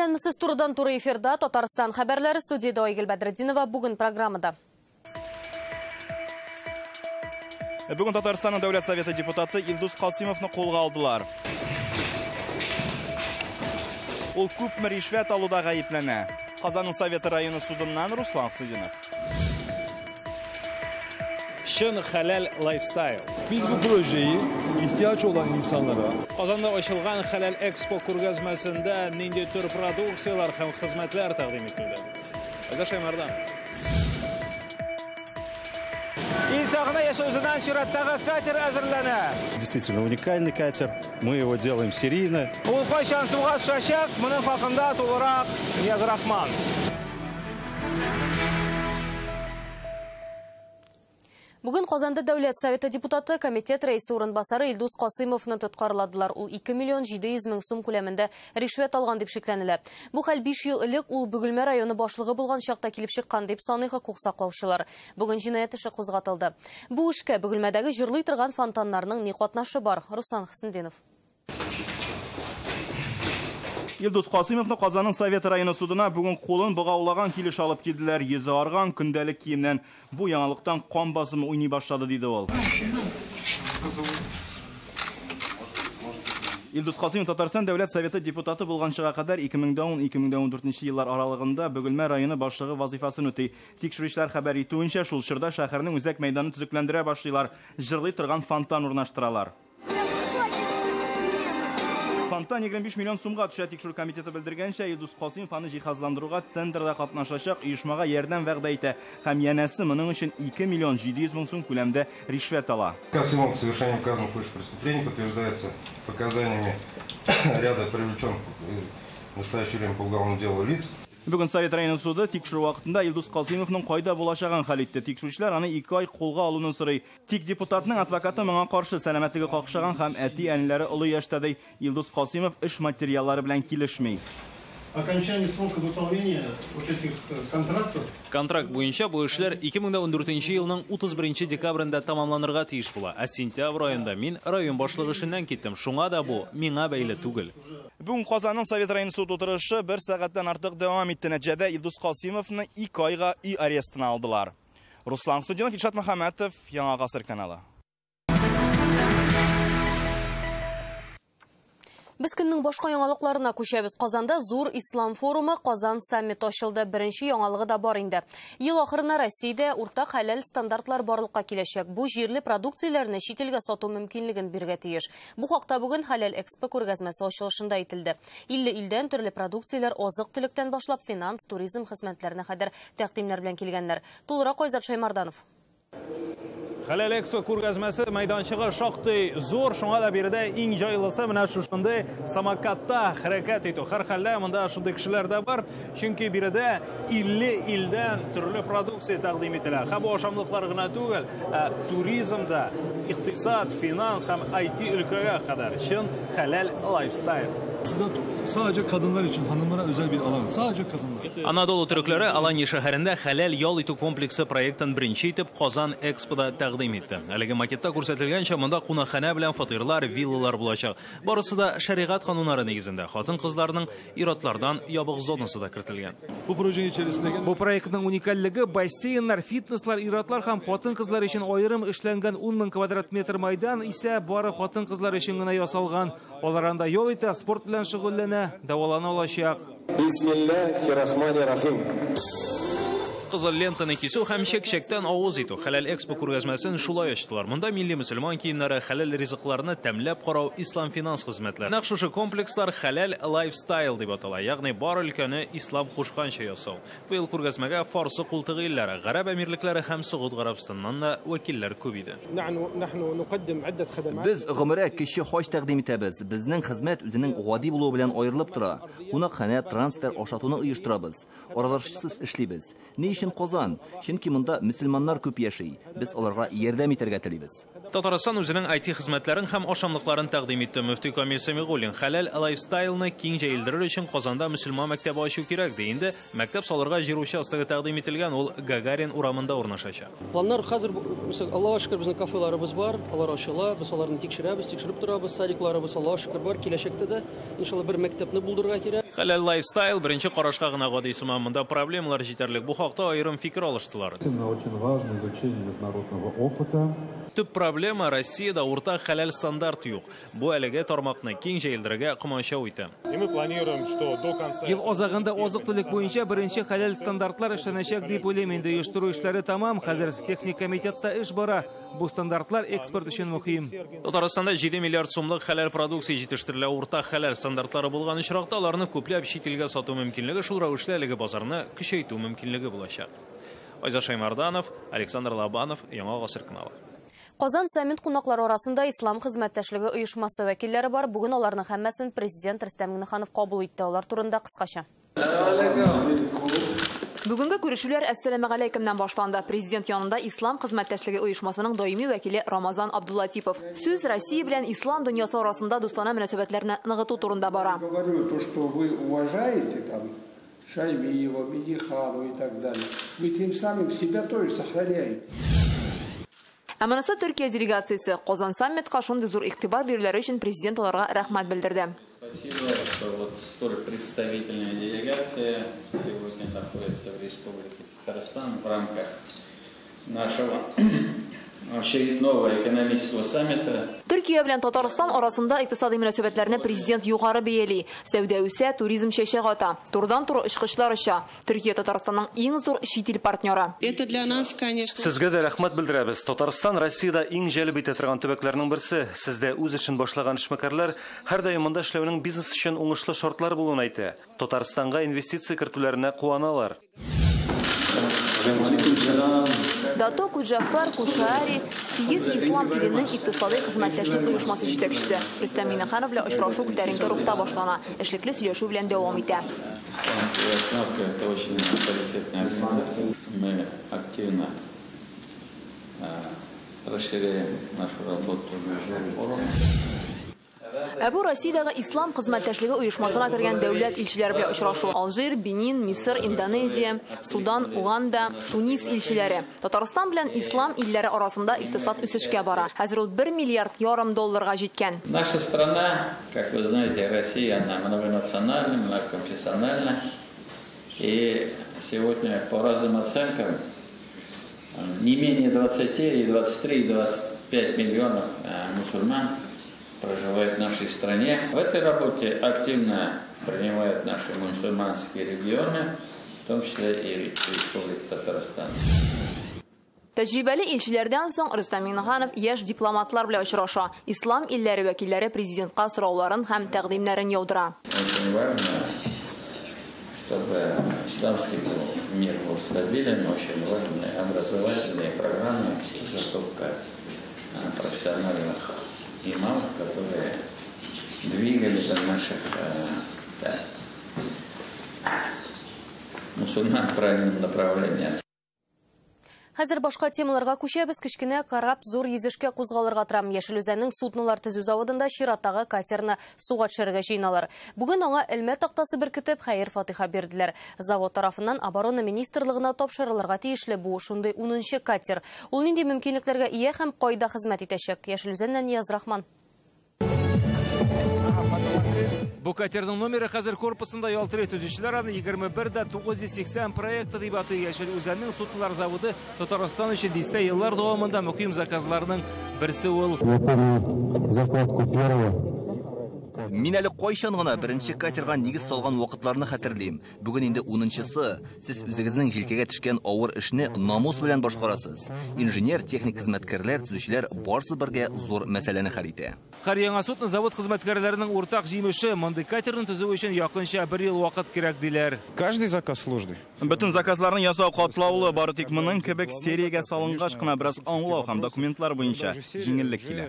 Исәнмесез, турыдан-туры эфирда Татарстан хәбәрләре, студияда Айгөл Бәдретдинова. Бүген программада. Бүген Татарстанның Дәүләт Советы депутаты Илдус Касыймовны кулга алдылар. Ул күпме ришвәт алуда гаепләнә. Казанның Советы районы судыннан Руслан Хусудинов. Чын хәләл лайфстайл. Biz bu projeyi ihtiyaç olan insanlara Казанда ачылган Хәләл Экспо күргәзмәсендә нинди төр продукцияләр һәм хезмәтләр тәкъдим ителде. Айдар Шаймардан. Ил сагына чираттагы катер әзерләнә. Действительно уникальный катер. Мы его делаем серийно. Ул кайчан суга төшәчәк? Моның хакында тулырак Нияз Рахман. Бүген Казанда Дәүләт Советы депутаты, комитет рәисе урынбасары Илдус Касыймовны тоткарладылар. Ул 2 миллион 700 мең сум күләмендә ришвәт алган дип шикләнелә. Бу хәл 5 ел элек ул Бөгелмә районы башлыгы булган чакта килеп чыккан дип саный хокук саклаучылар. Бүген җинаять эше кузгатылды. Бу эшкә Бөгелмәдәге җырлый торган фонтаннарның ни катнашы бар? Руслан Хусудинов. Илдус Касыймовны Казанның Совет районы судына бүген кулын богаулаган килеш алып килделәр. Йөзе арган, көндәлек киемнән. Бу яңалыктан кан басымы уйный башлады, диде ул. Илдус Касыймов Татарстан Дәүләт Советы депутаты булганчыга кадәр 2010-2014 еллар аралыгында Бөгелмә районы башлыгы вазифасын үти. Тикшерүчеләр хәбәр итүенчә, шул чорда шәһәрнең үзәк мәйданын төзекләндерә башлыйлар, җырлый торган фонтан урнаштыралар. Фонтан 25 миллион сумга төшә. Тикшерү комитеты белдергәнчә, Илдус Касыймов аны җиһазландыруга тендерда катнашачак оешмага ярдәм вәгъдә итә һәм янәсе моның өчен 2 миллион 700 мең сум күләмдә ришвәт ала. Касыймов совершение указанных выше преступлений подтверждается показаниями ряда привлеченных в настоящее время по уголовному делу лиц. Бүген Совет районы суды тикшерү вакытында Илдус Касыймовның кайда булачагын хәл итте. Тикшерүчеләр аны 2 ай кулга алуны сорый. Тик депутатның адвокаты моңа каршы, сәламәтлеге какшаган һәм әти-әниләре олы яшьтә ди. Илдус Касыймов эш материаллары белән килешми. Окончание срока выполнения вот этих контрактов. Контракт буенча бу эшләр 2014 елның 31 декабрендә тәмамланырга тиеш була. Ә сентябрь аенда мин район башлыгы эшеннән киттем. Шуңа да бу миңа бәйле түгел. Бүген Казанның Совет районы суд утырышы бер сәгатьтән артык дәвам итте. Нәтиҗәдә Илдус Касыймовны 2 айга өй арестына алдылар. Руслан Хусудинов, Илшат Мөхәммәтов, Яңа Гасыр каналы. Без көннең башка яңалыкларына күчәбез. Казанда зур ислам форумы Казан саммит ачылды. Беренче яңалыгы да бар инде. Ел ахырына Россиядә уртак хәләл стандартлар барлыкка киләчәк. Бу җирле продукцияләрне чит илгә сату мөмкинлеген бирергә тиеш. Бу хакта бүген Хәләл Экспо күргәзмәсе ачылышында әйтелде. 50 илдән төрле продукцияләр азык-төлектән башлап финанс, туризм хезмәтләренә кадәр тәкъдимнәр белән килгәннәр. Тулырак Айзат Шаймарданов. Хәләл Экспо күргәзмәсе мәйданчыгы шактый зур, шуңа да биредә иң җайлысы менә шушындый самокатта хәрәкәт итү. Һәр хәлдә монда шундый кешеләр дә бар, чөнки биредә 50 илдән төрле продукция тәкъдим ителә. Һәм бу ашамлыклар гына түгел, ә туризмда, икътисад, финанс һәм IT өлкәгә кадәр чын хәләл лайфстайл. Sadece kadınlar için, hanımlara özel bir alan. Sadece kadınlar. Анадолу төрекләре Алания шәһәрендә хәләл ял итү комплексы проектын беренче итеп Казан Экспода тәкъдим итте. Әлеге макетта күрсәтелгәнчә, монда кунакханә белән фатирлар, виллалар булачак. Барысы да шәригать кануннары нигезендә. Хатын-кызларның ир-атлардан ябык зонасы да кертелгән. Бу projenin içerisinde Бу проектның уникальлеге бассейннар, фитнеслар, ир-атлар һәм хатын-кызлар өчен аерым эшләнгән 10 мең квадрат метр майдан исә бары хатын-кызлар өчен генә ясалган. Алар анда ял итә, спорт белән шөгыльләнә, дәвалана алачак. Бисмиллахиррахманиррахим. Кызыл лентаны кисү һәм чәк-чәктән авыз итү. Хәләл Экспо күргәзмәсен шулай ачтылар. Монда милли мөселман киемнәре, хәләл ризыкларны тәмләп карау, ислам финанс хезмәтләре. Нәкъ шушы комплекслар хәләл лайфстайл дип атала, ягъни бар өлкәне ислам кушканча ясау. Бу ел күргәзмәгә Фарсы култыгы илләре, Гарәп Әмирлекләре һәм Согуд Гарәбстаннан да вәкилләр күп иде. Без гомерә кеше хаҗ тәкъдим итәбез. Безнең хезмәт үзенең гади булуы белән аерылып тора. Кунакханә, трансфер, ашатуны оештырабыз. Аралашусыз эшлибез. Ни өчен Казан? Чөнки монда мөселманнар күп яши. Без аларга ярдәм итәргә телибез. Татарстан үзенең IT хезмәтләрен һәм ашамлыкларын тәкъдим итте. Мөфти Камил Сәмигуллин хәләл лайфстайлны киң җәелдерер өчен Казанда мөселман мәктәбе ачу кирәк ди. Инде мәктәп салырга җир участогы тәкъдим ителгән, ул Гагарин урамында урнашачак. Планнар хәзер, Аллаһка шөкер, безнең кафеларыбыз бар, алар ачыла, без аларны тикшерәбез, тикшереп торабыз, садикларыбыз Аллаһка шөкер бар. Киләчәктә дә иншалла бер мәктәпне булдырырга кирәк. Хәләл лайфстайл беренче карашка гына гади сыман, монда проблемалар җитәрлек. Бу хакта аерым фикер алыштылар. Очень важно изучение международного опыта. Төп проблема Россиядә уртак хәләл стандарт юк. Бу әлеге тармакны киң җәелдерергә комачау итә. И мы планируем, что до конца Ел азагында азык-төлек буенча беренче хәләл стандартлар эшләнәчәк дип уйлыйм. Инде оештыру эшләре тамам. Хәзер техник комитетта эш бара. Бу стандартлар экспорт өчен мөһим. Татарстанда 7 миллиард сумлык хәләл продукция җитештерелә. Уртак хәләл стандартлары булган очракта аларны күпләп чит илгә сату мөмкинлеге, шул рәвешле әлеге базарны көчәйтү мөмкинлеге булачак. Айза Шаймарданов, Александр Лобанов, Яңа Гасыр каналы. Казан саммит кунаклары арасында Ислам хезмәттәшлеге оешмасы вәкилләре бар. Бүген аларның һәммәсен президент Рөстәм Миңнеханов кабул итте. Алар турында кыскача. Бүгенге күрешүләр әссәламегаләйкемнән башланды. Президент янында Ислам хезмәттәшлеге оешмасының даими вәкиле Рамазан Абдуллатипов. Сүз Россия белән ислам дөньясы арасында дустанә мөнәсәбәтләрне ныгыту турында бара. Говорю, то, что вы уважаете там Шаймиева, Минниханова и так далее, вы тем самым себя тоже сохраняете. Ә монысы Төркия делегациясе. Казан саммитка шундый зур игътибар бирүләре өчен президент аларга рәхмәт белдерде. Спасибо, что вот столь представительная делегация сегодня находится в Республике Татарстан в рамках нашего очередного экономического саммита. Төркия белән Татарстан арасында икътисади мөнәсәбәтләрне президент югары бәяли. Сәүдә үсә, туризм чәчәк ата. Турыдан-туры очкычлар оча. Төркия Татарстанның иң зур чит ил партнеры. Это для нас, конечно. Сезгә дә рәхмәт белдерәбез. Татарстан Россиядә иң җәлеп итә торган төбәкләрнең берсе. Сездә үз эшен башлаган эшмәкәрләр һәрдаим монда эшләүнең бизнес өчен уңышлы шартлар булуын әйтә. Татарстанга инвестиция кертүләренә куаналар. Дато Куджафар Кушаари Сигез ислам иленең икътисади хезмәттәшлек оешмасы җитәкчесе. Рөстәм Миңнеханов белән очрашу күтәренке рухта башлана. Эшлекле сөйләшү белән дәвам итә. Исламская это очень авторитетная организация. Мы активно расширяем нашу работу в форуме. Ә бу Россиядәге ислам хезмәттәшлеге оешмасына кергән дәүләт илчеләре белән очрашу. Алжир, Бенин, Мисыр, Индонезия, Судан, Уганда, Тунис илчеләре. Татарстан белән ислам илләре арасында икътисад үсешкә бара. Хәзер ул 1,5 миллиард долларга җиткән. Наша страна, как вы знаете, Россия, она многонациональна, многоконфессиональна. И сегодня по разным оценкам не менее 20, и 23, и 25 миллионов мусульман проживает в нашей стране. В этой работе активно принимают наши мусульманские регионы, в том числе и Республика Татарстан. Тәҗрибәле илчеләрдән соң Рөстәм Миңнеханов яшь дипломатлар белән очраша. Ислам илләре вәкилләре президентка сорауларын һәм тәкъдимнәрен яудыра. Очень важно, чтобы исламский мир был стабилен, очень важны образовательные программы, подготовка профессиональных имамов, которые двигали за наших мусульман в правильном направлении. Хәзер башка темаларга күчәбез. Кечкенә кораб зур йөзешкә кузгалырга тора. Яшел Үзәннең суднолар төзү заводында чираттагы катерны суга төшерергә җыеналар. Бүген аңа элмә тактасы беркетеп, хәер-фатиха бирделәр. Завод тарафыннан оборона министрлыгына тапшырылырга тиешле бу шундый 10нчы катер. Ул нинди мөмкинлекләргә ия һәм кайда хезмәт итәчәк? Яшел Үзәннән Нияз Рахман. Бу катерның номеры хәзер корпусында ялтырый. Төзүчеләр аны 21.980 проекты дип атый. Яшел Үзәннең суднолар заводы Татарстан өчен дистә еллар дәвамында мөһим заказларның берсе ул. Закладку первого. Мин әле кайчан гына беренче катерга нигез салган вакытларны хәтерлим. Бүген инде 10нчысы. Сез үзегезнең җилкәгә төшкән авыр эшне намус белән башкарасыз. Инженер, техник хезмәткәрләр, төзүчеләр барсы бергә зур мәсьәләне хәл итә. Һәр яңа судно завод хезмәткәрләренең уртак җимеше. Мондый катерны төзү өчен якынча бер ел вакыт кирәк диләр. Каждый заказ сложный. Бөтен заказларны ясау катлаулы, бары тик моның кебек сериягә салынгач кына бераз аңлау һәм документлар буенча җиңеллек килә.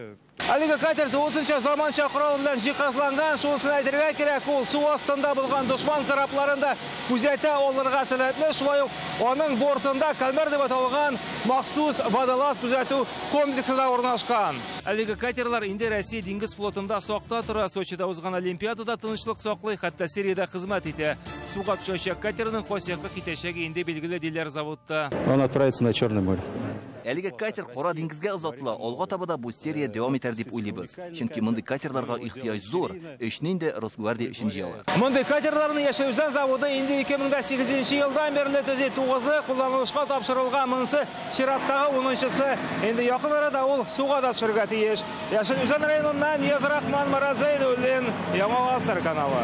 Әлеге катер тулысынча заманча корал белән җиһазланган. Шунысын әйтергә кирәк, ул су астында булган дошман корабларын да күзәтә алырга сәләтле. Шулай ук аның бортында Кальмар дип аталган махсус водолаз күзәтү комплексы да урнашкан. Әлеге катерлар инде Россия диңгез флотында сакта тора. Сочида узган Олимпиадада тынычлык саклый, хәтта Сириядә хезмәт итә. Суга төшәчәк катерның кайсы якка китәчәге инде билгеле, диләр заводта. Он отправится на Черное море. Әлеге катер Кара диңгезгә озатыла. Алга таба да бу серия дәвам итәр дип уйлыйбыз. Чөнки мондый катерларга ихтыяҗ зур. Эшне инде Росгвардия өчен җыялар. Мондый катерларны Яшел Үзән заводы инде 2008 елдан бирле төзи. 9-ы кулланылышка тапшырылган, монысы чираттагы 10-нчысы. Инде якын арада ул суга да төшәргә тиеш. Яшел Үзән районыннан Нияз Рахман, Марат Зәйдуллин, Яңа Гасыр каналы.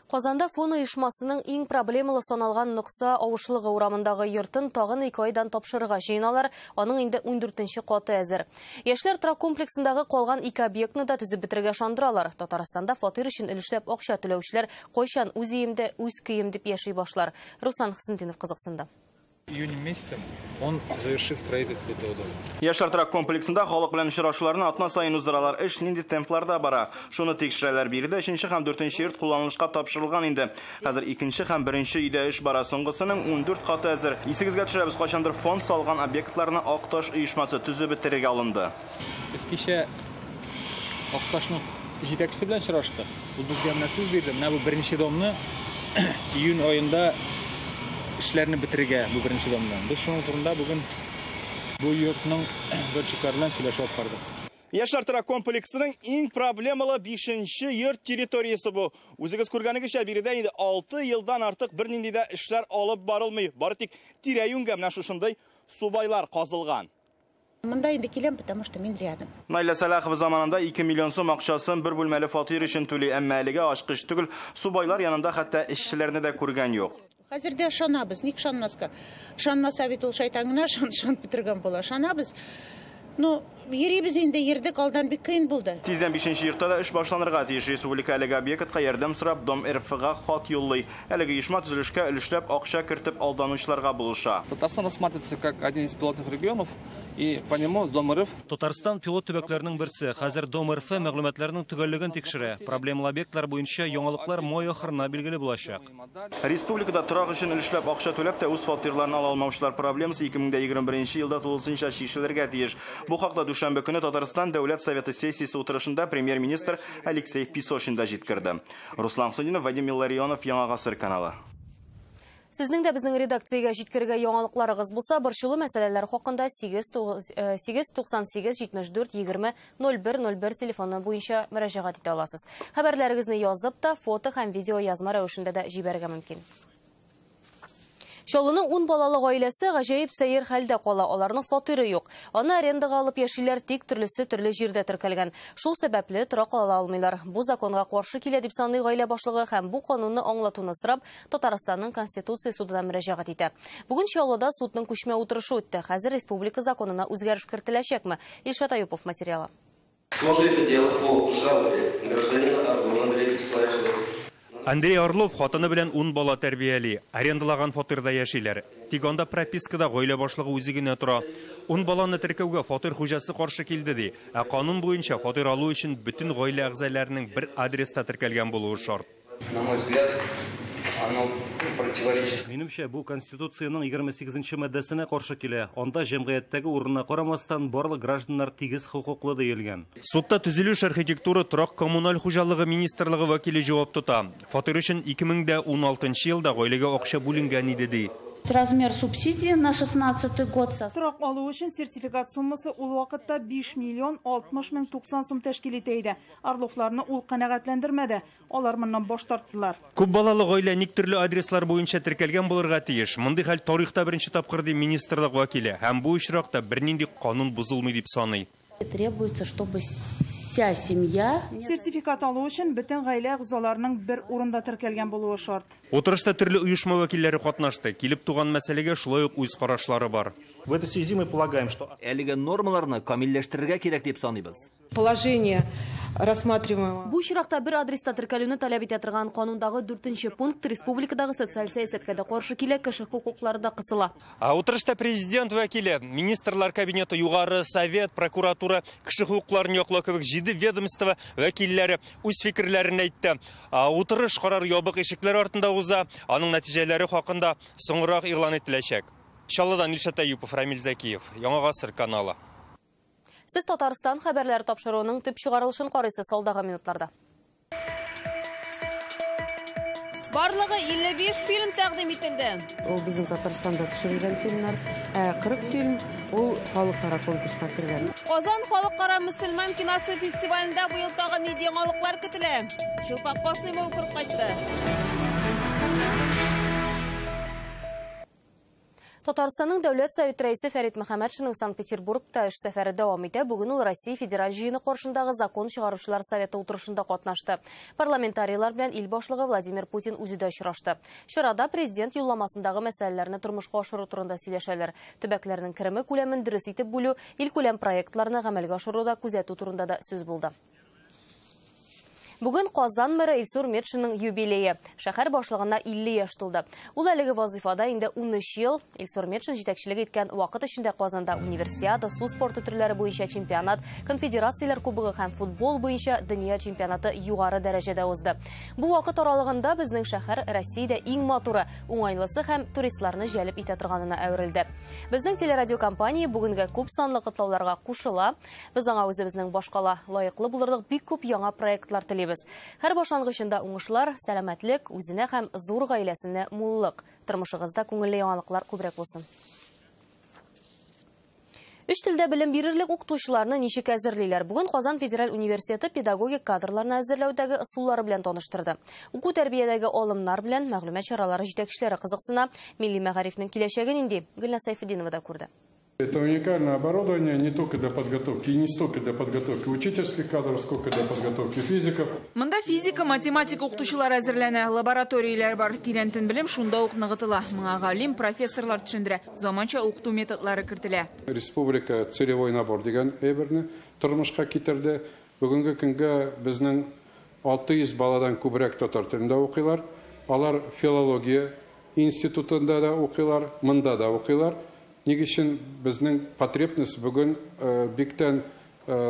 Казанда фон оешмасының иң проблемалы саналган Нокса авышлыгы урамындагы йортын тагын 2 айдан тапшырырга җыеналар. Аның инде 14-нче каты әзер. Яшьләр торак комплексындагы калган 2 объектны да төзеп бетерергә ышандыралар. Татарстанда фатир өчен өлешләп акча түләүчеләр кайчан үз өемдә, үз көем дип яши башлар. Руслан Хөснетдинов кызыксынды. Июнь месяцем он завершит строительство этого дома. Яшьләр торак комплексында халык белән очрашуларны атна саен уздыралар. Эш нинди темпларда бара? Шуны тикшерәләр. Биредә 3нче һәм 4нче йорт кулланылышка тапшырылган инде. Хәзер 2нче һәм 1нче өйдә эш бара. Соңгысының 14 каты әзер. Исегезгә төшерәбез, кайчандыр фонд салган объектларны Акташ оешмасы төзеп бетерергә алынды. Без кичә Акташның җитәкчесе белән очраштык. Ул безгә менә сүз бирде. Менә бу беренче домны июнь аенда эшләрне бетерергә, бу беренче домнан. Без шуның турында бүген бу йортның дольщиклары белән сөйләшеп алып бардык. Яшьләр торак комплексының иң проблемалы 5нче йорт территориясе бу. Үзегез күргәнегезчә, биредә инде 6 елдан артык бернинди дә эшләр алып барылмый. Бары тик тирә-юньгә менә шушындай субайлар казылган. Монда инде киләм, потому что мин рядом. Наилә Сәлахова заманында 2 миллион сум акчасын бер бүлмәле фатир өчен түли, әмма әлегә ачкыч түгел. Субайлар янында хәтта эшчеләрне дә күргән юк. Хәзер дә ышанабыз. Ник ышанмаска? Ышанмаса бит ул шайтан гына ышанып бетергән була. Ышанабыз. Ну, йөрибез инде, йөрдек, алдан бик кыен булды. Тиздән 5нче йортта да эш башланырга тиеш. Республика әлеге объектка ярдәм сорап Дом РФ-га хат юллый. Әлеге оешма төзелешкә өлешләп акча кертеп алданучыларга булыша. Татарстан рассматривается как один из пилотных регионов, и по нему Дом РФ. Татарстан пилот төбәкләренең берсе. Хәзер Дом РФ мәгълүматларының төгәллеген тикшерә. Проблемалы объектлар буенча яңалыклар май ахырына билгеле булачак. Республикада торак өчен өлешләп акча түләп тә үз фатирларын ала алмаучылар проблемасы 2021 елда тулысынча чишелергә тиеш. Бу хакта дүшәмбе көне Татарстан Дәүләт Советы сессиясе утырышында премьер-министр Алексей Песошин да җиткерде. Руслан Хөснетдинов, Вадим Илларионов, Яңа Гасыр каналы. Сезнең дә безнең редакциягә җиткерергә яңалыкларыгыз булса, борчулы мәсьәләләр хакында 8 98 74 20 01 01 телефоны буенча мөрәҗәгать итә аласыз. Хәбәрләрегезне язып та, фото һәм видео язма рәвешендә дә җибәрергә мөмкин. Чаллының 10 балалы гаиләсе гаҗәеп сәер хәлдә кала. Аларның фатиры юк. Аны арендага алып яшиләр, тик төрлесе төрле җирдә теркәлгән. Шул сәбәпле торак ала алмыйлар. Бу законга каршы килә дип саный гаилә башлыгы һәм бу канунны аңлатуны сорап Татарстанның Конституция судына мөрәҗәгать итә. Бүген Чаллыда судның күчмә утырышы үтте. Хәзер республика законына үзгәреш кертеләчәкме? Илшат Аюпов материалы. Смотрите дело по жалобе гражданина Орлова Андрея Вячеславовича. Андрей Орлов хатыны белән 10 бала тәрбияли, арендалаган фатирда яшиләр. Тик анда пропискада гаилә башлыгы үзе генә тора. 10 баланы теркәүгә фатир хуҗасы каршы килде ди. Ә канун буенча фатир алу өчен бөтен гаилә әгъзаларының бер адреста теркәлгән булуы шарт. На мой взгляд, оно противоречит. Минемчә, бу Конституциянең 28нче маддәсенә каршы килә. Анда җәмгыятьтәге урынына карамастан барлык гражданнар тигез хокуклы диелгән. Судта төзелеш, архитектура, торак коммуналь хуҗалыгы министрлыгы вәкиле җавап тота. Фатир өчен 2016 елда гаиләгә акча бүленгән иде ди. Размер субсидии на 16 год. Торак алу өчен сертификат суммасы ул вакытта 5 миллион 60 мең 90 сум тәшкил итә иде. Орловларны ул канәгатьләндермәде. Алар моннан баш тарттылар. Күп балалы гаилә ник төрле адреслар буенча теркәлгән булырга тиеш. Мондый хәл тарихта беренче тапкыр ди министрлык вәкиле. Һәм бу очракта бернинди канун бозылмый дип саный. Требуется, чтобы вся семья. Сертификат алу өчен бөтен гаилә әгъзаларының бер урында теркәлгән булуы шарт. Утырышта төрле оешма вәкилләре катнашты. Килеп туган мәсьәләгә шулай ук үз карашлары бар. В этой связи мы полагаем, что әлеге нормаларны камилләштерергә кирәк дип саныйбыз. Положение рассматриваемого. Бу очракта бер адреста теркәлүне таләп итә торган канундагы 4нче пункт республикадагы социаль сәясәткә дә каршы килә, кеше хокуклары да кысыла. Утырышта президент вәкиле, министрлар кабинеты, югары совет, прокуратура, кеше хокукларын яклау кебек 7 ведомство вәкилләре үз фикерләрен әйтте. Утырыш карар ябык ишекләр артында уза, аның нәтиҗәләре хакында соңрак игълан ителәчәк. Чаллыдан Илшат Әюпов, Рамил Зәкиев, Яңа Гасыр каналы. Сез Татарстан хәбәрләре тапшыруының төп чыгарылышын карыйсыз алдагы минутларда. Барлыгы 55 фильм тәкъдим ителде. Ул безнең Татарстанда төшерелгән фильмнар, 40 фильм ул халыкара конкурска кергән. Казан халыкара мөселман киносы фестивалендә быел тагын нинди яңалыклар көтелә? Чулпан Касыймова күреп кайтты. Татарстанның Дәүләт Советы рәисе Фәрит Мөхәммәтшинның Санкт-Петербургта эш сәфәре дәвам итә. Бүген ул Россия Федераль җыены каршындагы закон чыгаручылар советы утырышында катнашты. Парламентарийлар белән ил башлыгы Владимир Путин үзе дә очрашты. Чарада президент юлламасындагы мәсьәләләрне тормышка ашыру турында сөйләшәләр. Төбәкләрнең кереме күләмен дөрес итеп бүлү, илкүләм проектларны гамәлгә ашыруда күзәтү турында да сүз булды. Бүген Казан мэры Илсур Метшинның юбилее. Шәһәр башлыгына 50 яшь тулды. Ул әлеге вазифада инде 13 ел. Илсур Метшин җитәкчелек иткән вакыт эчендә Казанда универсиада, су спорты төрләре буенча чемпионат, конфедерацияләр кубогы һәм футбол буенча дөнья чемпионаты югары дәрәҗәдә узды. Бу вакыт аралыгында безнең шәһәр Россиядә иң матуры, уңайлысы һәм туристларны җәлеп итә торганына әверелде. Безнең телерадиокомпания бүгенге күп санлы котлауларга кушыла. Без аңа үзебезнең башкала лаеклы булырлык бик күп яңа проектлар телибез. Һәр башлангычында уңышлар, сәламәтлек, үзенә һәм зур гаиләсенә муллык. Тормышыгызда күңелле яңалыклар күбрәк булсын. Өч телдә белем бирерлек укытучыларны ничек әзерлиләр? Бүген Казан федераль университеты педагогик кадрларны әзерләүдәге ысуллары белән таныштырды. Уку тәрбиядәге алымнар белән мәгълүмат чаралары җитәкчеләре кызыксына. Милли мәгарифнең киләчәге нинди? Гөлназ Сәйфетдинова да күрде. Это уникальное оборудование не только для подготовки, и не столько для подготовки учительских кадров, сколько для подготовки физиков. Монда физика, математика укытучылары әзерләнә, лабораторияләр бар. Тирәнтен белем шунда ук ныгытыла. Моңа галим профессорлар төшендерә, заманча укыту методлары кертелә. Республика целевой набор дигән әйберне тормышка китерде. Бүгенге көнгә безнең 600 баладан күбрәк татар телендә укыйлар. Алар филология институтында да укыйлар, монда да укыйлар. Ни өчен безнең потребность бүген биктән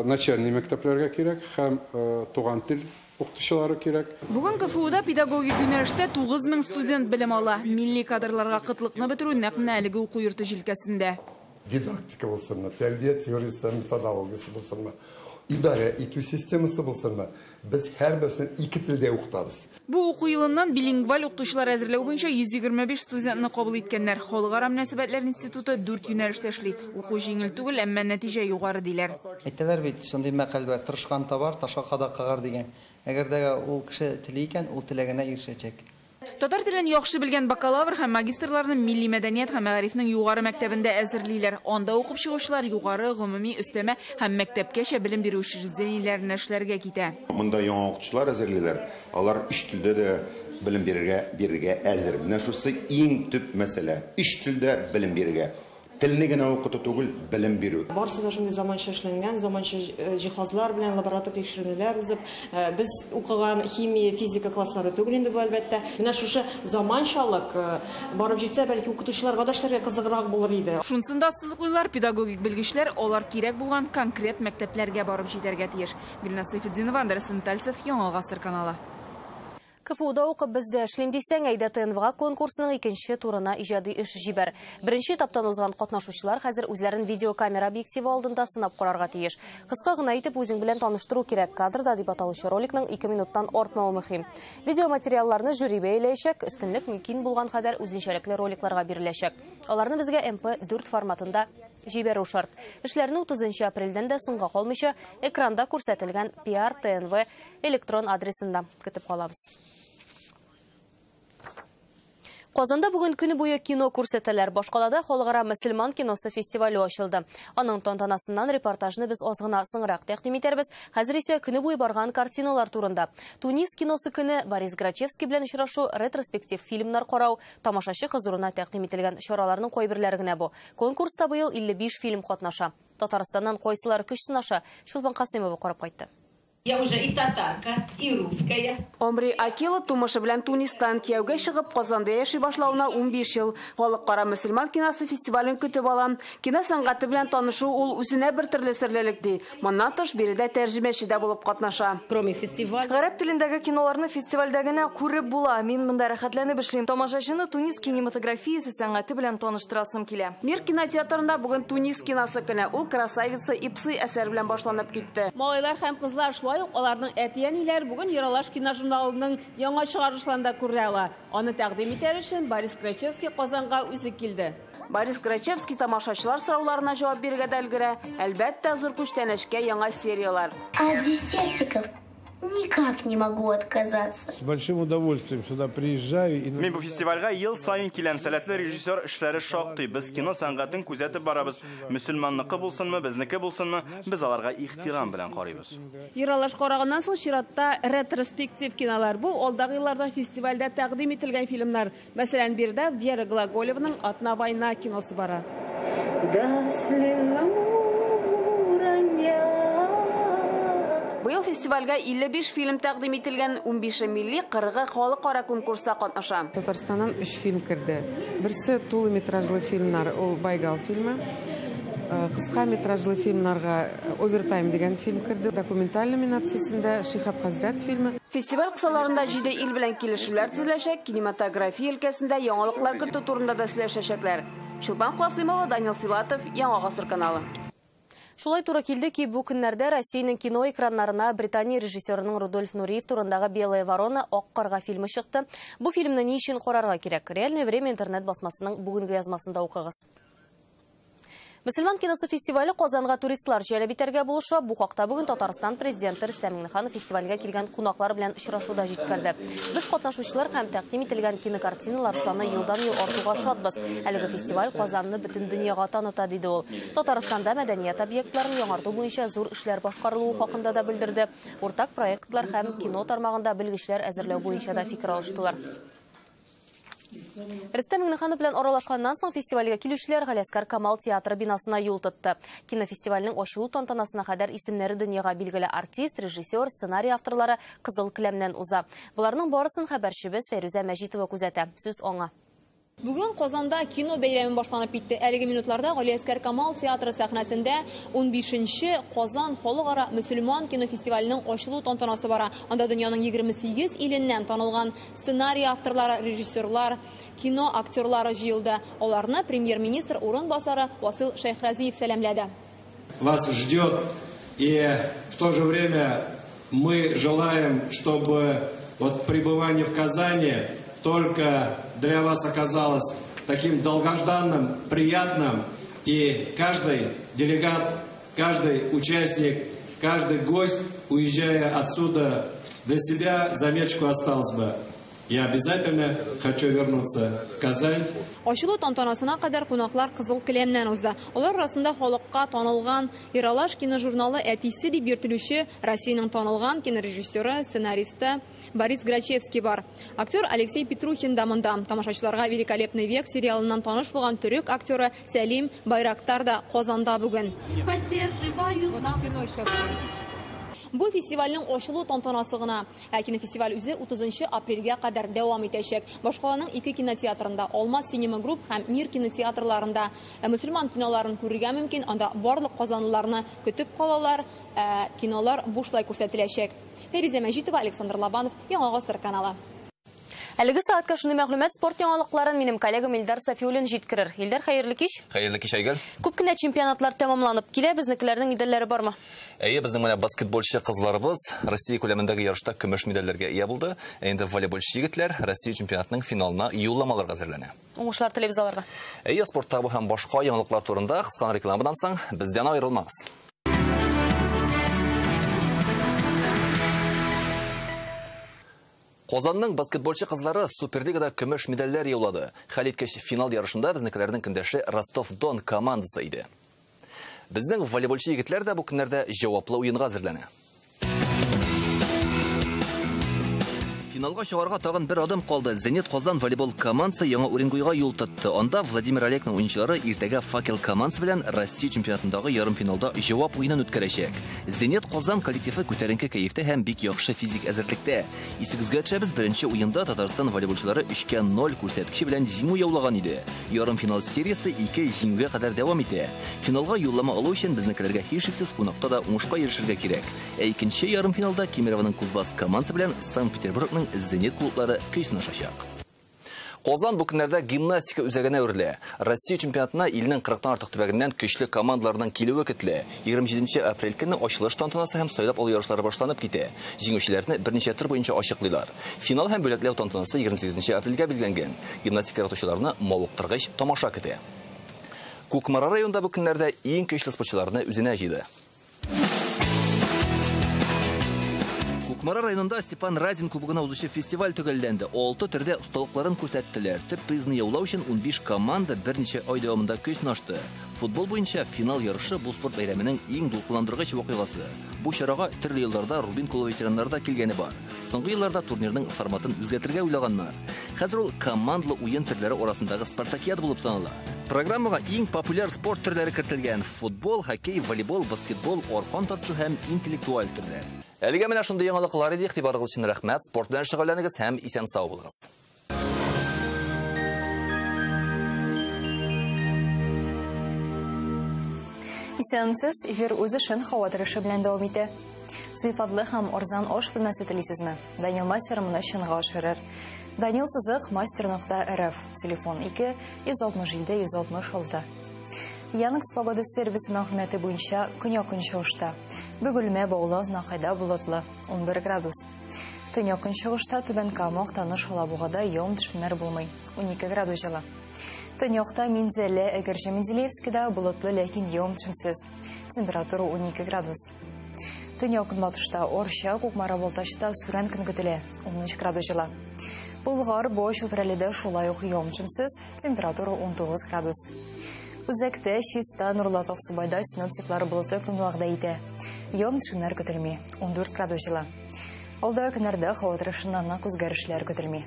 начальный мәктәпләргә кирәк һәм туган тел укытучылары кирәк. Бүген КФУда педагогик юнәлештә 9000 студент белем ала. Милли кадрларга кытлыкны бетерү нәкъ менә әлеге уку йорты җилкәсендә. Дидактика булсынмы, тәрбия теориясе, методологиясе булсынмы, идарә итү системасы булсынмы, без һәрберсен ике телдә укытабыз. Бу уку елыннан билингваль укытучылар әзерләү буенча 125 студентны кабул иткәннәр. Халыкара мөнәсәбәтләр институты 4 юнәлештә эшли. Уку җиңел түгел, әмма нәтиҗә югары диләр. Әйтәләр бит, шундый мәкаль бар: тырышкан табар, ташка кадак кагар дигән. Әгәр дә ул кеше тели икән, ул теләгенә ирешәчәк. Татар телен яхшы белгән бакалавр һәм магистрларны милли мәдәният һәм мәгарифнең югары мәктәбендә әзерлиләр. Анда укып чыгучылар югары, гомуми, өстәмә һәм мәктәпкәчә белем бирү учреждениеләренә эшләргә китә. Монда яңа укытучылар әзерлиләр. Алар өч телдә дә белем бирергә әзер. Менә шусы иң төп мәсьәлә. Өч телдә белем бирергә. Телне генә укыту түгел, белем бирү. Барысы да шундый заманча эшләнгән, заманча җиһазлар белән лаборатор тикшеренүләр узып, без укыган химия, физика класслары түгел инде бу, әлбәттә. Менә шушы заманчалык барып җитсә, бәлки укытучыларга да эшләргә кызыграк булыр иде. Шунысын да ассызыклыйлар, педагогик белгечләр алар кирәк булган конкрет мәктәпләргә барып җитәргә тиеш. Гөлназ Сәйфетдинова, Андрей Сентальцев, Яңа Гасыр каналы. КФУда укып бездә эшлим дисәң, әйдә ТНВ конкурсының икенче турына иҗади эш җибәр. Беренче этаптан узган катнашучылар хәзер үзләрен видеокамера объективы алдында сынап карарга тиеш. Кыска гына итеп үзең белән таныштыру кирәк. Кадрда дип аталучы роликның 2 минуттан артмавы мөһим. Видеоматериалларны жюри бәяләячәк, өстенлек мөмкин булган кадәр үзенчәлекле роликларга биреләчәк. Аларны безгә MP4 форматында җибәрү шарт. Эшләрне 30 апрельдән дә соңга калмыйча экранда күрсәтелгән PR-TNV электрон адресында көтеп калабыз. Казанда бүген көне буе кино күрсәтәләр. Башкалада халыкара мөселман киносы фестивале ачылды. Аның тантанасыннан репортажны без аз гына соңрак тәкъдим итәрбез. Хәзер исә көне буе барган картиналар турында. Тунис киносы көне, Борис Грачевский белән очрашу, ретроспектив фильмнар карау, тамашачы хозурына тәкъдим ителгән чараларның кайберләре генә бу. Конкурста быел 55 фильм катнаша. Татарстаннан кайсылары көч сынаша, Чулпан Касыймова карап кайтты. Я уже и татарка, и русская. Омри Акила тумышы белән Тунистан кияүгә чыгып Казанда яши башлавына 15 ел. Халыкара мөселман киносы фестивален көтеп ала. Кино сәнгате белән танышу ул үзенә бер төрле серлелек ди. Моннан тыш биредә тәрҗемәче дә булып катнаша. Кроме фестиваля. Гарәп телендәге киноларны фестивальдә генә күреп була. Мин монда рәхәтләнеп эшлим. Тамашачыны Тунис кинематографиясе сәнгате белән таныштырасым килә. Мир кинотеатрында бүген Тунис киносы көне. Ул «Красавица и псы» әсәре белән башланып китте. Малайлар һәм кызлар шулай ук аларның әти-әниләр бүген Ералаш киножурналының яңа чыгарылышларында күрә ала. Аны тәкъдим итәр өчен Борис Грачевский Казанга үзе килде. Борис Грачевский тамашачылар сорауларына җавап бирергә дә өлгерә. Әлбәттә, зур күчтәнәчкә яңа сериялар. От десертиков никак не могу отказаться. С большим удовольствием сюда приезжаю. И... Мин бу фестивальгә ел саен киләм. Сәләтле режиссер эшләре шактый. Без кино сәнгатен күзәтеп барабыз. Мөселманныкы булсынмы, безнеке булсынмы, без аларга ихтирам белән карыйбыз. Ералаш караганнан соң чиратта ретроспектив кинолар. Бу алдагы елларда фестивальдә тәкъдим ителгән фильмнар. Мәсәлән, биредә Вера Глаголеваның «Атна война» киносы бара. Да слезу роняю. Быел фестивальгә 55 фильм тәкъдим ителгән, 15-е милли, 40-ы халыкара конкурста катнаша. Татарстаннан 3 фильм керде. Берсе тулы метражлы фильмнар, ул Байгал фильмы. Кыска метражлы фильмнарга «Овертайм» дигән фильм керде. Документаль номинациясендә Шихаб Хәзрәт фильмы. Фестиваль кысаларында 7 ил белән килешүләр төзеләчәк, кинематография өлкәсендә яңалыклар кертү турында да сөйләшәчәкләр. Чулпан Касыймова, Данил Филатов, Яңа Гасыр каналы. Шулай туры килде ки, бу көннәрдә Россиянең кино экраннарына Британия режиссерының Рудольф Нуриев турындагы «Белая ворона» Ак карга фильмы чыкты. Бу фильмны ни өчен карарга кирәк? Реальное время интернет басмасының бүгенге язмасында укыгыз. Мөселман киносы фестивале Казанга туристлар җәлеп итәргә булыша. Бу хакта бүген Татарстан президенты Рөстәм Миңнеханов фестивальгә килгән кунаклар белән очрашуда җиткерде. Без катнашучылар һәм тәкъдим ителгән кинокартиналар саны елдан-ел артуга шатбыз. Әлеге фестиваль Казанны бөтен дөньяга таныта, диде ул. Татарстанда мәдәният объектларын яңарту буенча зур эшләр башкарылуы хакында да белдерде. Уртак проектлар һәм кино тармагында белгечләр әзерләү буенча да фикер алыштылар. Рөстәм Миңнеханов белән аралашканнан соң фестивальгә килүчеләр Галиәсгар Камал театры бинасына юл тотты. Кинофестивальнең ачылу тантанасына кадәр исемнәре дөньяга билгеле артист, режиссер, сценарий авторлары кызыл келәмнән уза. Боларның барысын хәбәрчебез Фәйрүзә Мәҗитова күзәтә. Сүз аңа. Бүген Казанда кино бәйрәме башланып китте. Әлеге минутларда Галиәсгар Камал театры сәхнәсендә 15-нче Казан халыкара мөселман кинофестиваленең ачылу тантанасы бара. Анда дөньяның 28 иленнән танылган сценарий авторлары, режиссерлар, кино актерлары җыелды. Аларны премьер-министр урынбасары Васил Шәйхразиев сәламләде. Вас ждет, и в то же время мы желаем, чтобы вот пребывание в Казани только для вас оказалось таким долгожданным, приятным, и каждый делегат, каждый участник, каждый гость, уезжая отсюда, для себя заметочку осталось бы. Я обязательно хочу вернуться в Казань. Ачылу тантанасына кадәр кунаклар кызыл келәмнән узды. Алар арасында халыкка танылган Ералаш киножурналы әтисе дип йөртелүче Россиянең танылган кинорежиссеры, сценаристы Борис Грачевский бар. Актер Алексей Петрухин да монда. Тамашачыларга «Великолепный век» сериалыннан таныш булган төрек актеры Сәлим Байрактар да Казанда бүген. Бу фестивальнең ачылу тантанасы гына. Ә кинофестиваль үзе 30 апрельгә кадәр дәвам итәчәк. Башкаланың ике кинотеатрында, Алмаз Синема Групп һәм Мир кинотеатрларында мөселман киноларын күрергә мөмкин. Анда барлык казанлыларны көтеп калалар. Кинолар бушлай күрсәтеләчәк. Фәйрүзә Мәҗитова, Александр Лобанов, Яңа Гасыр каналы. Әлеге сәгатькә шундый мәгълүмат. Спорт яңалыкларын минем коллегам Илдар Сафиуллин җиткерер. Илдар, хәерле кич. Хәерле кич, Айгөл. Күп кенә чемпионатлар тәмамланып килә, безнекеләрнең медальләре бармы? Әйе, безнең менә баскетболчы кызларыбыз Россия күләмендәге ярышта көмеш медальләргә ия булды. Ә инде волейболчы егетләр Россия чемпионатының финалына юлламаларга әзерләнә. Уңышлар телибез аларга. Әйе, спортта бу һәм башка яңалыклар турында кыска рекламадан соң бездән аерылмагыз. Казанның баскетболчы кызлары Суперлигада көмеш медальләр яулады. Хәлиткеч финал ярышында безнекеләрнең көндәше Ростов-Дон командасы иде. Безнең волейболчы егетләр дә бу көннәрдә җаваплы уенга әзерләнә. Финалга чыгарга тагын бер адым калды. Зенит Казан волейбол командасы Яңа Уренгойга юл тотты. Анда Владимир Олекның уенчылары иртәгә Факел командасы белән Россия чемпионатындагы ярымфиналда җавап уенын үткәрәчәк. Зенит Казан коллективы күтәренке кәефтә һәм бик яхшы физик әзерлектә. Исегезгә төшәбез, беренче уенда Татарстан волейболчылары 3-0 күрсәткече белән җиңү яулаган иде. Ярымфинал сериясе 2 җиңүгә кадәр дәвам итә. Финалга юллама алу өчен безнекеләргә һичшиксез кунакта да уңышка ирешергә кирәк. Ә икенче ярымфиналда Кемеровоның Кузбасс командасы белән Санкт-Петербургның Зенит клублары көй сынашачак. Казан бу көннәрдә гимнастика үзәгенә әверелә. Россия чемпионатына илнең 40-тан артык төбәгеннән көчле командаларның килүе көтелә. 27 апрель көнне ачылыш тантанасы һәм сайлап алу ярышлары башланып китә. Җиңүчеләрне берничә тур буенча ачыклыйлар. Финал һәм бүләкләү тантанасы 28 апрельгә билгеләнгән. Гимнастика яратучыларны мавыктыргыч тамаша көтә. Кукмара районында бу көннәрдә иң көчле спортчыларны үзенә җыйды. Кукмара районында Степан Разин кубогына узучы фестиваль төгәлләнде. 6 төрдә осталыкларын күрсәттеләр. Төп призны яулау өчен 15 команда берничә ай дәвамында көч сынашты. Футбол буенча финал ярышы бу спорт бәйрәменең иң дулкынландыргыч вакыйгасы. Бу чарага төрле елларда Рубин клубы ветераннары да килгәне бар. Соңгы елларда турнирның форматын үзгәртергә уйлаганнар. Хәзер ул командалы уен төрләре арасындагы спартакиада булып санала. Программага иң популяр спорт төрләре кертелгән: футбол, хоккей, волейбол, баскетбол, аркан тартышу һәм интеллектуаль төрләр. Әлегә менә шундый яңалыклар иде. Игътибарыгыз өчен рәхмәт. Спорт белән шөгыльләнегез һәм исән-сау булыгыз. Исәнсез, эфир үз эшен һава торышы белән дәвам итә. Сыйфатлы һәм арзан аш бүлмәсе телисезме? Данил мастер моны чынга ашырыр. Данил Сызык, мастер.рф, телефон 2 167 166. Яндекс погода сервисы мәгълүматы буенча көньяк-көнчыгышта Бөгелмә, Баулы, Азнакайда болытлы 11 градус. Төньяк-көнчыгышта Түбән Кама, Актаныш, Алабугада явым-төшемнәр булмый 12 градус җылы. Төньякта Минзәлә, Әгерҗе, Менделеевскида болытлы, ләкин явым-төшемсез. Температура 12 градус. Төньяк-көнбатышта Орча, Кукмара, Балтачта сүрән көн көтелә 13 градус җылы. Болгар, Буа, Чүпрәледә шулай ук явым-төшемсез, температура 19 градус. Үзәктә Чиста, Нурлат, Аксубайда синоптиклар болытлы көн вәгъдә итә. Явым-төшемнәр көтелми 14 градус җылы. Алда көннәрдә һава торышында нык үзгәрешләр көтелми.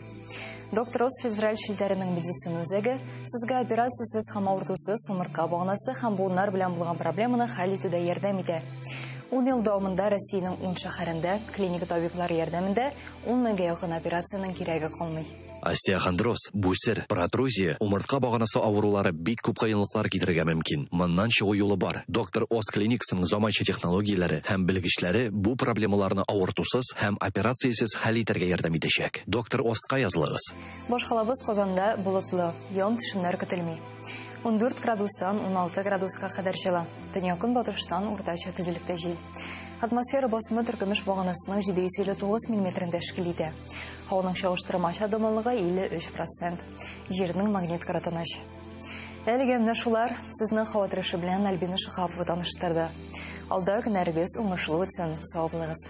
Доктор Ос федераль челтәренең медицина үзәге сезгә операциясез һәм авыртусыз умыртка баганасы һәм буыннар белән булган проблеманы хәл итүдә ярдәм итә. 10 ел дәвамында Россиянең 10 шәһәрендә клиника табиблары ярдәмендә 10 меңгә якын операциянең кирәге калмый. Остеохондроз, бүсер, протрузия, умыртка баганасы авырулары бик күп кыенлыклар китерергә мөмкин. Моннан чыгу юлы бар. Доктор Ост клиникасының заманча технологияләре һәм белгечләре бу проблемаларны авыртусыз һәм операциясез хәл итәргә ярдәм итәчәк. Доктор Остка язылыгыз. Башкалабыз Казанда болытлы, явым-төшемнәр көтелми. 14 градустан 16 градуска кадәр җылы. Төньяк-көнбатыштан уртача тизлектә җил. Атмосфера басымы Төркемеш баганасының 759 миллиметрын тәшкил итә. Һаваның чагыштырмача дымлылыгы 53%. Җирнең магнит кыры тыныч. Әлегә менә шулар. Сезнең һава торышы белән Альбина Шиһапова таныштырды. Алда көннәрегез уңышлы үтсен. Сау булыгыз.